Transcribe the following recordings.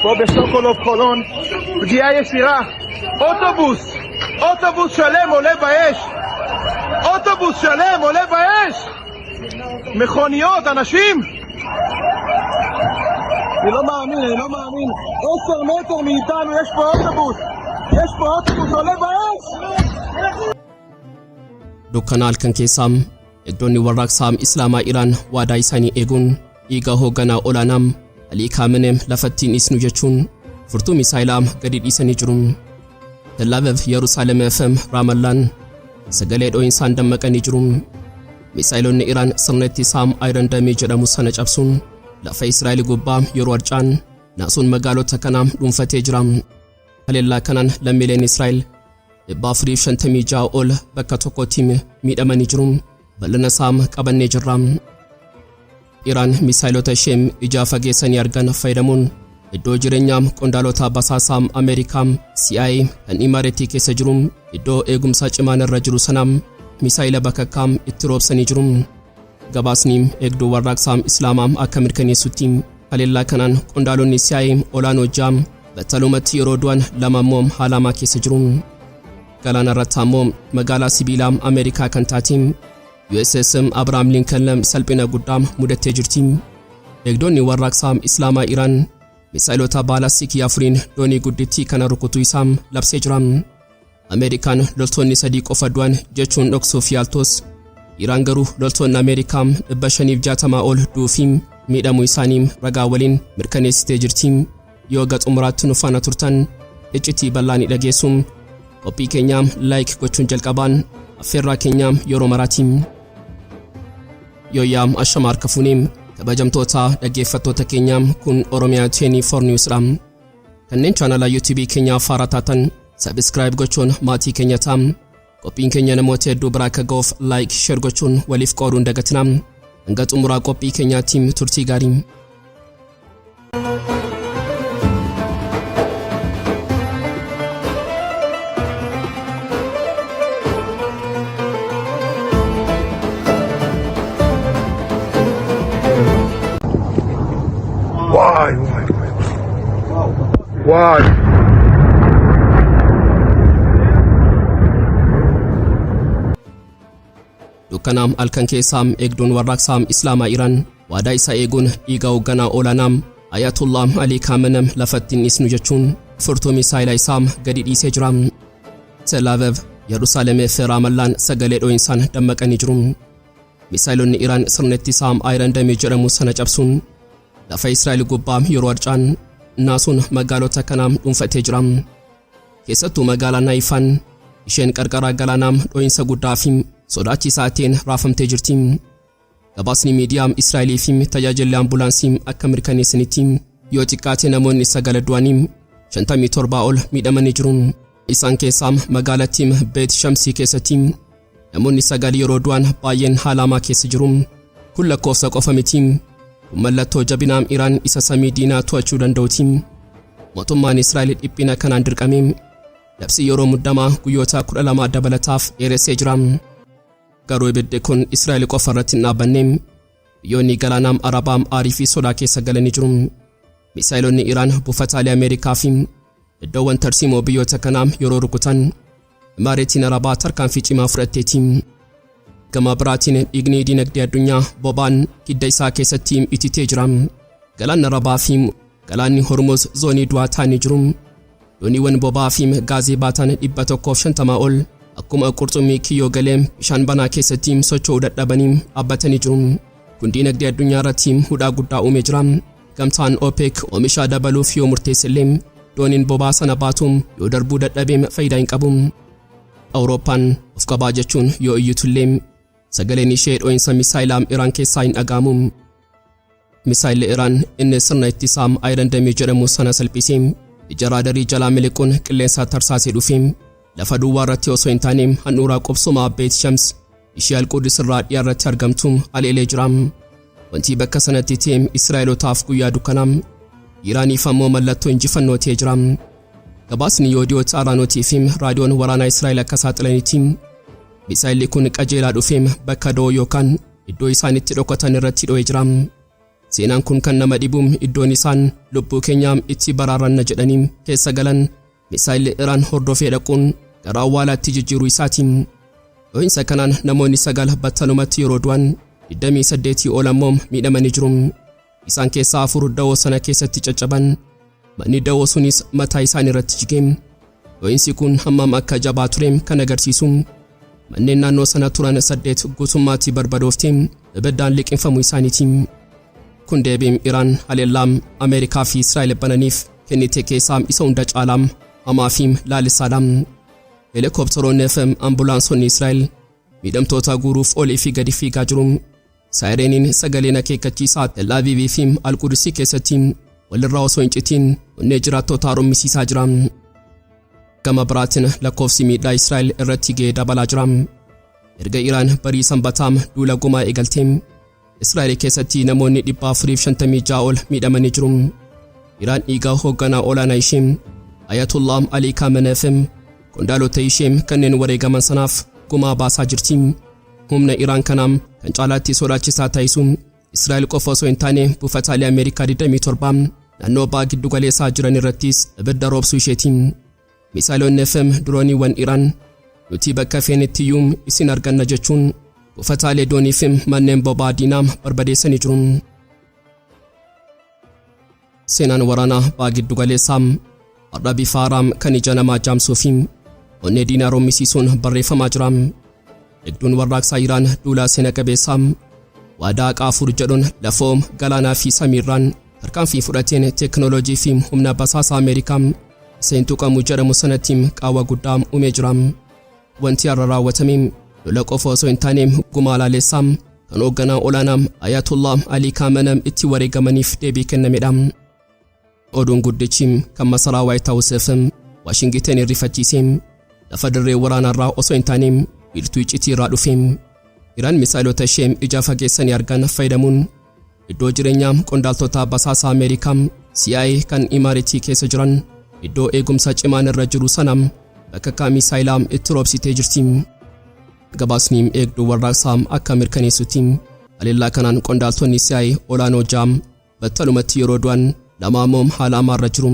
פה בסוקולוב חולון, פגיעה ישירה. אוטובוס! אוטובוס שלם עולה באש! אוטובוס שלם עולה באש! מכוניות, אנשים! אני לא מאמין, אני לא מאמין. 10 מטר מאיתנו יש פה אוטובוס! יש פה אוטובוס עולה באש! Dukkana halkan keessaa eegdonni warraaqsaa Islaamaa Iraan waadaa isaanii eeguun dhiiga hoogganaa olaanaa Alii Kaamenee lafatti hin dhiisnu jechuun furtuu misaayilaa gadi dhiisanii jiru. Tel Aviv, Yerusaalem fi Raamallaan sagalee dho'insaan dammaqanii jiru. Misaayilonni Iraan sirna ittisaa Iron Dome jedhamu sana cabsuun lafa Israa'el gubbaa yeroo harcaan naasuun magaalota kanaa dhuunfatee jira. Haleellaa kanaan lammiileen Israa'el 456 ol bakka tokkotti miidhamanii jiru. Bal'ina isaa qabannee jirra. Iraan misaayilota ishee ijaa fageessanii argan fayyadamuun iddoo jireenyaa qondaalota basaasaa Ameerikaa CIA kan Imareetii keessa jiru, iddoo eegumsaa cimaan irra jiru sana misaayila bakakkaa itti roobsanii jiru. Gabaasni eegduu warraaqsaa Islaamaa akka mirkaneessutti haleellaa kanaan qondaalonni CIA olaanoo ja'a battalumatti yeroo du'an, lama immoo haala hamaa keessa jiru. Galaana irratti ammoo magaalaa sibiilaa Ameerikaa kan taate USS Abraham Lincoln salphina guddaa mudattee jirti. Eegdonni warraaqsaa Islaamaa Iraan misaayilota baalastikii afuriin doonii guddittii kana rukutuu isaa labsee jira. Ameerikaan loltoonni sadii qofa du'an jechuun dhoksuuf yaaltus, Iraan garuu loltoonni Ameerikaa 560 ol du'uu fi miidhamuu isaanii ragaa waliin mirkaneessitee jirti. Yoo ga xumuraatti nu faana turtan iccitii bal'aa ni dhageessu. Qophii keenyaa like gochuun jalqabaan affeerraa keenyaa yeroo maraati. Yooyyaa, ashama harka fuunee, kabajamtoota dhaggeeffattoota keenyaa, kun Oromiyaa 24 News dha. Kanneen chaanala YouTube keenyaa faaraa taatan subscribe gochuun maatii keenya ta'a. Qophiin keenya namoota hedduu biraa akka ga'uuf like, share gochuun waliif qooduun dagatina. Hanga xumuraa qophii keenyaatti turtii gaarii. וואי, וואי, וואי. וואי. Dukkanaam halkan keessaa eegduun warraaqsaa Islaamaa Iraan waadaa isaa eeguun dhiiga hoogganaa olaanaa Ayatullah Alii Kaamenem lafatti hin dhiisnu jechuun furtuu misaayila isaa gadi dhiisee jira. Tel Aviv, Yerusaalemee fi Raamallaan sagalee dho'insaan dammaqanii jiru. Misaayilonni Iraan sirna ittisaa Iron Dome jedhamu sana cabsuun lafa Israa'el gubbaa yeroo harcaan naasuun magaalota kanaa dhuunfatee jira. Keessattuu magaalaa Naayifaan isheen qarqara galaanaa dho'iinsa guddaa fi sodaachisaa ta'een raafamtee jirti. Gabaasni miidiyaa Israa'elii fi tajaajilli ambulaansii akka mirkaneessanitti yoo xiqqaate namoonni sagala du'anii 57 ol miidhamanii jiru. Isaan keessaa magaalattii Beet Shamsii keessatti namoonni sagal yeroo du'an, baay'een haala hamaa keessa jiru. Kun lakkoofsa qofa miti. Kun mallattoo jabinaa Iraan isa samii diinaa to'achuu danda'uti. Mootummaan Israa'el dhiphina kanaan dirqamee labsii yeroo muddamaa guyyoota 12 dabalataaf dheeressee jira. Garuu ibiddi kun Israa'el qofa irratti hin dhaabbanne. Biyyoonni galaanaa Arabaa aarii fi sodaa keessa galanii jiru. Misaayilonni Iraan buufataalee Ameerikaa fi iddoowwan tarsiimoo biyyoota kanaa yeroo rukutan, Imaareetiin Arabaa tarkaanfii cimaa fudhatteeti. Gama biraatiin dhiigni dinagdee addunyaa boba'aan hidda isaa keessatti ititee jira. Galaanni Arabaa fi galaanni Hormuz zoonii du'aa ta'anii jiru. Dooniiwwan boba'aa fi gaazii baatan 150 ol akkuma qurxummii kiyyoo galee bishaan banaa keessatti socho'uu dadhabanii dhaabbatanii jiru. Kun dinagdee addunyaa irratti hudhaa guddaa uumee jira. Gamtaan OPEC oomisha dabaluuf yoo murteessellee, dooniin boba'aa sana baatu yoo darbuu dadhabee faayidaa hin qabu. Awurooppaan of qabaa jechuun yoo iyyitullee, sagaleen ishee dho'iinsa misaayilaa Iraan keessaa hin dhaga'amu. Misaayilli Iraan inni sirna ittisaa Iron Dome jedhamu sana salphisee ija raadarii jalaa miliquun qilleensa tarsaasee dhufe lafa duwwaa irratti osoo hin taane handhuuraa qubsuma Beet Shams ishee Alquudis irraa dhiyaa irratti argamtu haleelee jira. Wanti bakka sanatti ta'e Israa'elotaaf guyyaa dukkanaa, Iraaniif ammoo mallattoo injifannoo ta'ee jira. Gabaasni Yoodiyoot Araanotii fi raadiyoon waraanaa Israa'el akka saaxilanitti misaayilli kun qajeelaa dhufee bakka da'oo yookaan iddoo isaan itti dhokatan irratti dho'ee jira. Seenaan kun kan nama dhibuum iddoon isaan lubbuu keenyaam itti baraaranna jedhanii keessa galan misaayilli Iraan hordofee dhaquun gara awwaalaatti jijjiiruu isaatiin. Dho'iinsa kanaan namoonni 9 battalumatti yeroo du'an, 28 ol ammoo miidhamanii jiru. Isaan keessaa 4 dawoo sana keessatti caccaban. Manni dawoo sunis mataa isaan irratti jige. Dho'iinsi kun hammam akka jabaa ture kan agarsiisu manneen naannoo sana turan 8 guutummaatti barbadooftee ibiddaan liqinfamuu isaaniiti. Kun deebiin Iraan haleellaam Ameerikaa fi Israa'el bananiif kennite keessaa isa hunda caalaam hamaa fi laalisaadha. Helikopteroonni fi ambulaansonni Israa'el miidhamtoota guuruuf olii fi gadi fiigaa jiru. Saayireeniin sagaleen akeekkachiisaa Tel Aviv fi Alqudusii keessatti walirraa osoo hin citiin onnee jiraattota rommisiisaa jira. Gama biraatiin lakkoofsi miidhaa Israa'el irratti ga'ee dabalaa jira. Erga Iraan barii Sanbataam duula gumaa eegaltee Israa'el keessatti namoonni 456 ol miidhamanii jiru. Iraan dhiiga hoogganaa olaanaa ishee Ayatollah Ali Khamenei fi qondaalota ishee kanneen wareegaman sanaaf gumaa baasaa jirti. Humna Iraan kanaam kan caalaatti sodaachisaa taasisu Israa'el qofa osoo hin taane buufataalee Ameerikaa 27 naannoo ba'a giddu galeessaa jiran irrattis ibidda roobsuu isheeti. Misaayilonni fi dirooniiwwan Iraan nuti bakka feenetti iyyuu isin arganna jechuun buufataalee doonii fi manneen boba'aa diinaa barbadeessanii jiru. Seenaan waraanaa ba'a giddu galeessaa har'a bifa haaraam kan ija namaa jaamsuu fi onnee diinaa rommisiisuun barreeffamaa jira. Eegduun warraaqsaa Iraan duula seena qabeessaa waadaa haqaa 4 jedhuun lafoo, galaanaa fi samiirraan tarkaanfii fudhateen teekinooloojii fi humna basaasa Ameerikaa isa hin tuqamu jedhamu sanatti qaawwa guddaa uumee jira. Wanti har'a raawwatame lola qofa osoo hin taane gumaa laalessaa kan hoogganaa olaanaa Ayatollah Ali Khamenei itti wareegamaniif deebii kennamedha. Oduun guddichi kan masaraa White House fi Waashingiten rifachiise lafa dirree waraanaarraa osoo hin taane wiirtuu iccitii irraa dhufe. Iraan misaayilota ishee ija fageessanii argan fayyadamuun iddoo jireenyaa qondaaltota basaasa Ameerikaa CIA kan Imaaritii keessa jiran iddoo eegumsa cimaan irra jiru sana bakka misaayilaa itti roobsitee jirti. Gabaasni eegduu warraaqsaa akka mirkaneessutti haleellaa kanaan qondaaltonni CIA olaanoo 6 battalumatti yeroo du'an, 2 ammoo haala hamaarra jiru.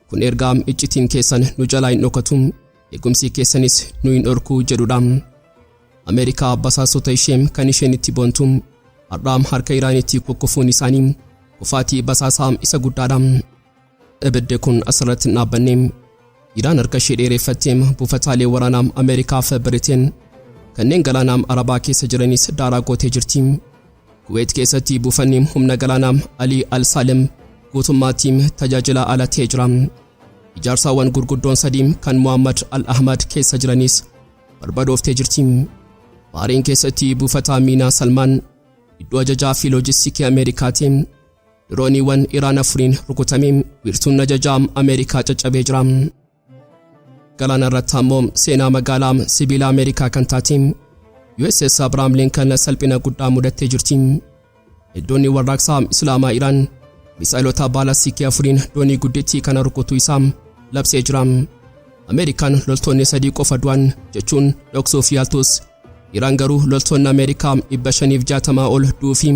Kun ergaa iccitiin keessan nu jalaa hin dhokatu, eegumsi keessanis nu hin dhorku jedhudha. Ameerikaa basaasota ishee kan isheen itti boontu har'aam harka Iraanitti kukkufuun isaanii kufaatii basaasaa isa guddaadha. Ibiddi kun asirratti hin dhaabbanne. Iraan harka ishee dheereffattee buufataalee waraanaa Ameerikaa fi Biriteen kanneen galaanaa Arabaa keessa jiranis daaraa gootee jirti. Kuweet keessatti buufanni humna galaanaa Ali Al Salem guutummaatti tajaajila ala ta'ee jira. Ijaarsaawwan gurguddoon 3 kan Muhammad Al Ahmad keessa jiranis barbadooftee jirti. Baariin keessatti buufata Miinaa Salmaan iddoo ajajaa fi loojistikii Ameerikaatiin dirooniiwwan Iraan 4n rukutamee wiirtuun ajajaa Ameerikaa caccabee jira. Galaana irratti ammoo seenaa magaalaa sibiila Ameerikaa kan taate USS Abraham Lincoln salphina guddaa mudattee jirti. Eegdonni warraaqsaa Islaamaa Iraan misaayilota baalastikii 4n doonii guddittii kana rukutuu isaa labsee jira. Ameerikaan loltoonni 3 qofa du'an jechuun dhoksuuf yaaltus, Iraan garuu loltoonni Ameerikaa 560 ol du'uu fi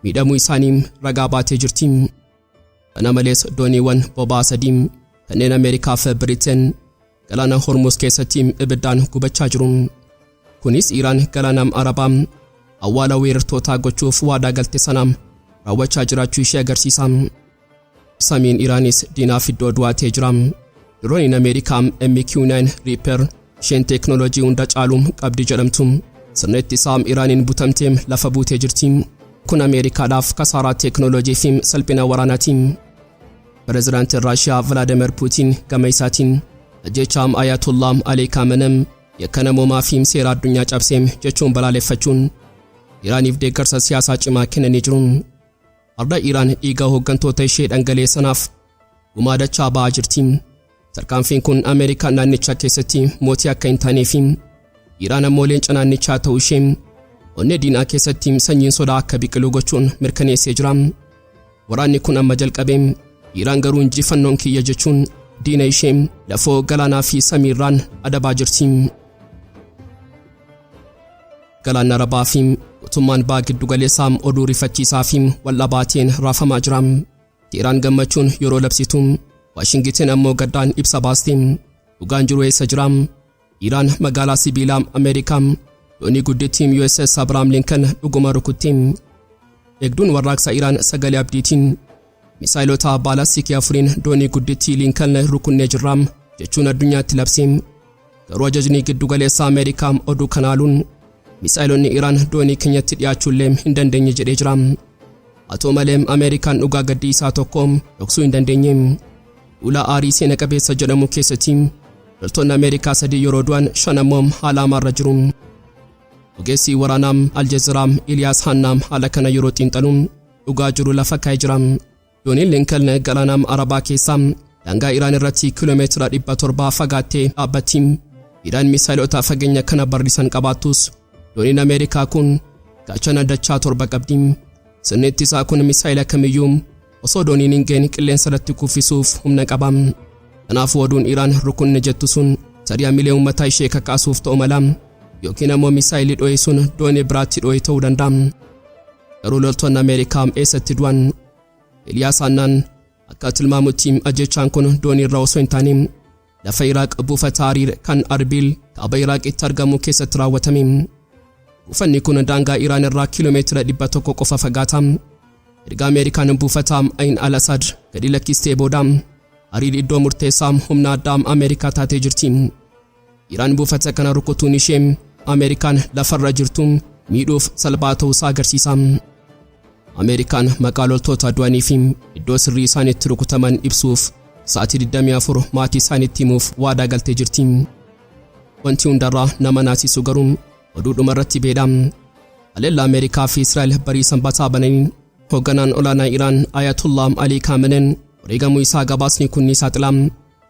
miidhamuu isaanii ragaa baatee jirti. Kana malees dooniiwwan boba'aa 3 kanneen Ameerikaa fi Biriteen galaana Hormuz keessatti ibiddaan gubachaa jiru. Kunis Iraan galaana Arabaa awwaala weerartootaa gochuuf waadaa galte sana raawwachaa jiraachuu ishee agarsiisa. Samiin Iraanis diinaaf iddoo du'aa ta'ee jira. Dirooniin Ameerikaa MQ-9 Reaper isheen teeknooloojii hunda caalu qabdi jedhamtu sirna ittisaa Iraaniin butamtee lafa buutee jirti. Kun Ameerikaadhaaf kasaaraa teeknooloojii fi salphina waraanaati. Pireezidaantiin Raashiyaa Vilaadimir Puutiin gama isaatiin ajjeechaa Ayatollah Ali Khamenei yakka namoomaa fi seera addunyaa cabsee jechuun balaaleffachuun Iraaniif deeggarsa siyaasaa cimaa kennanii jiru. Har'a Iraan dhiiga hooggantoota ishee dhangaleessanaaf gumaa dachaa ba'aa jirti. Tarkaanfiin kun Ameerikaan naannichaa keessatti mootii akka hin taanee fi Iraan ammoo leenca naannichaa ta'uu ishee onnee diinaa keessatti sanyiin sodaa akka biqilu gochuun mirkaneessee jira. Waraanni kun amma jalqabee, Iraan garuu injifannoon kiyya jechuun diina ishee lafoo, galaanaa fi samiirraan adabaa jirti. Galaanni Arabaa fi Mootummaan baha giddugaleessaa oduu rifachiisaa fi waldhabaateen raafamaa jira. Teheraan gammachuun yeroo labsitu, Waashingiteen ammoo gaddaan ibsa baasti. Dhugaan jiru eessa jira? Iraan magaalaa sibiilaa Ameerikaa doonii guddittii USS Abraham Lincoln dhuguma rukutti. Eegduun warraaqsa Iraan sagalee abdiitiin misaayilota baalastikii afuriin doonii guddittii Lincoln rukunnee jirra jechuun addunyaatti labse. Garuu ajajni giddugaleessa Ameerikaa oduu kanaaluun misaayilonni Iraan doonii keenyatti dhiyaachuullee hin dandeenye jedhee jira. Haa ta'u malee, Ameerikaan dhugaa gaddii isaa tokko dhoksuu hin dandeenye. Duula aarii seena qabeessa jedhamu keessatti loltoonni Ameerikaa 3 yeroo du'an, 5 ammoo haala hamaarra jiru. Ogeessi waraanaa Aljeeziraa Iliyaas Hannaam haala kana yeroo xiinxalu dhugaa jiru lafa kaa'ee jira. Dooniin Lincoln galaana Arabaa keessaa daangaa Iraan irratti kiiloomeetira 700 fagaattee dhaabbatti. Iraan misaayilota fageenya kana barrisan qabaattus, dooniin Ameerikaa kun gaachana dachaa 7 qabdi. Sirni ittisaa kun misaayila kamiyyuu osoo dooniin hin geenye qilleensa irratti kuffisuuf humna qaba. Kanaafuu oduun Iraan rukunne jettu sun tarii hamilee uummataa ishee kakaasuuf ta'u mala, yookiin ammoo misaayilii dho'e sun doonii biraatti dho'e ta'uu danda'a. Garuu loltoonni Ameerikaa eessatti du'an? Eliyaas Hannaan akka tilmaamutti ajjechaan kun doonii irra osoo hin taane lafa Iraaq buufata Hariir kan Arbiil kaaba Iraaqitti argamu keessatti raawwatame. Buufanni kun daangaa Iraan irraa kiiloomeetira 100 qofa fagaata. Erga Ameerikaan buufata Ain al-Asad gadi lakkistee booda Hariir iddoo murteessaa humna addaa Ameerikaa taatee jirti. Iraan buufata kana rukutuun ishee Ameerikaan lafarra jirtu miidhuuf salphaa ta'uusaa agarsiisa. Ameerikaan maqaa loltoota du'anii fi iddoo sirrii isaan itti rukutaman ibsuuf sa'aatii 24 maatii isaaniitti himuuf waadaa galtee jirti. Wanti hundarraa nama naasisu garuu oduu dhumarratti beedha. Haleellaa Ameerikaa fi Israa'el barii sanbataa bananii hoogganaan olaanaa Iraan Ayatullah Ali Khamenei wareegamuu isaa gabaasni kun ni saaxila.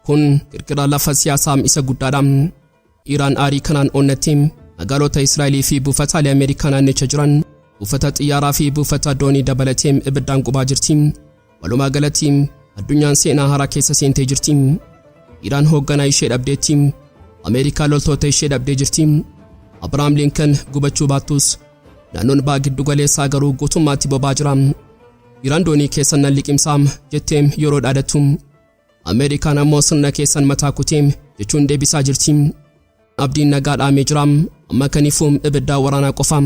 Kun kirkira lafa siyaasaa isa guddaadha. Iraan aarii kanaan onnattee magaalota Israa'elii fi buufataalee Ameerikaa naannicha jiran, buufata xiyyaaraa fi buufata doonii dabalatee ibiddaan gubaa jirti. Walumaa galatti addunyaan seenaa haaraa keessa seentee jirti. Iraan hoogganaa ishee dhabdeetti. Ameerikaa loltoota ishee dhabdee jirti. Abrahaam Lincoln gubachuu baattus, naannoon baha giddu galeessaa garuu guutummaatti bobaa jira. Iraan doonii keessan nan liqimsaa jettee yeroo dhaadattu, Ameerikaan ammoo sirna keessan mataa kutee jechuun deebisaa jirti. Abdiin nagaa dhaamee jira. Amma kaniifuu ibiddaa waraanaa qofa.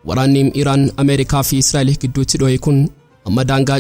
Waraanni Iraan, Ameerikaa fi Israa'el gidduutti dho'e kun amma daangaa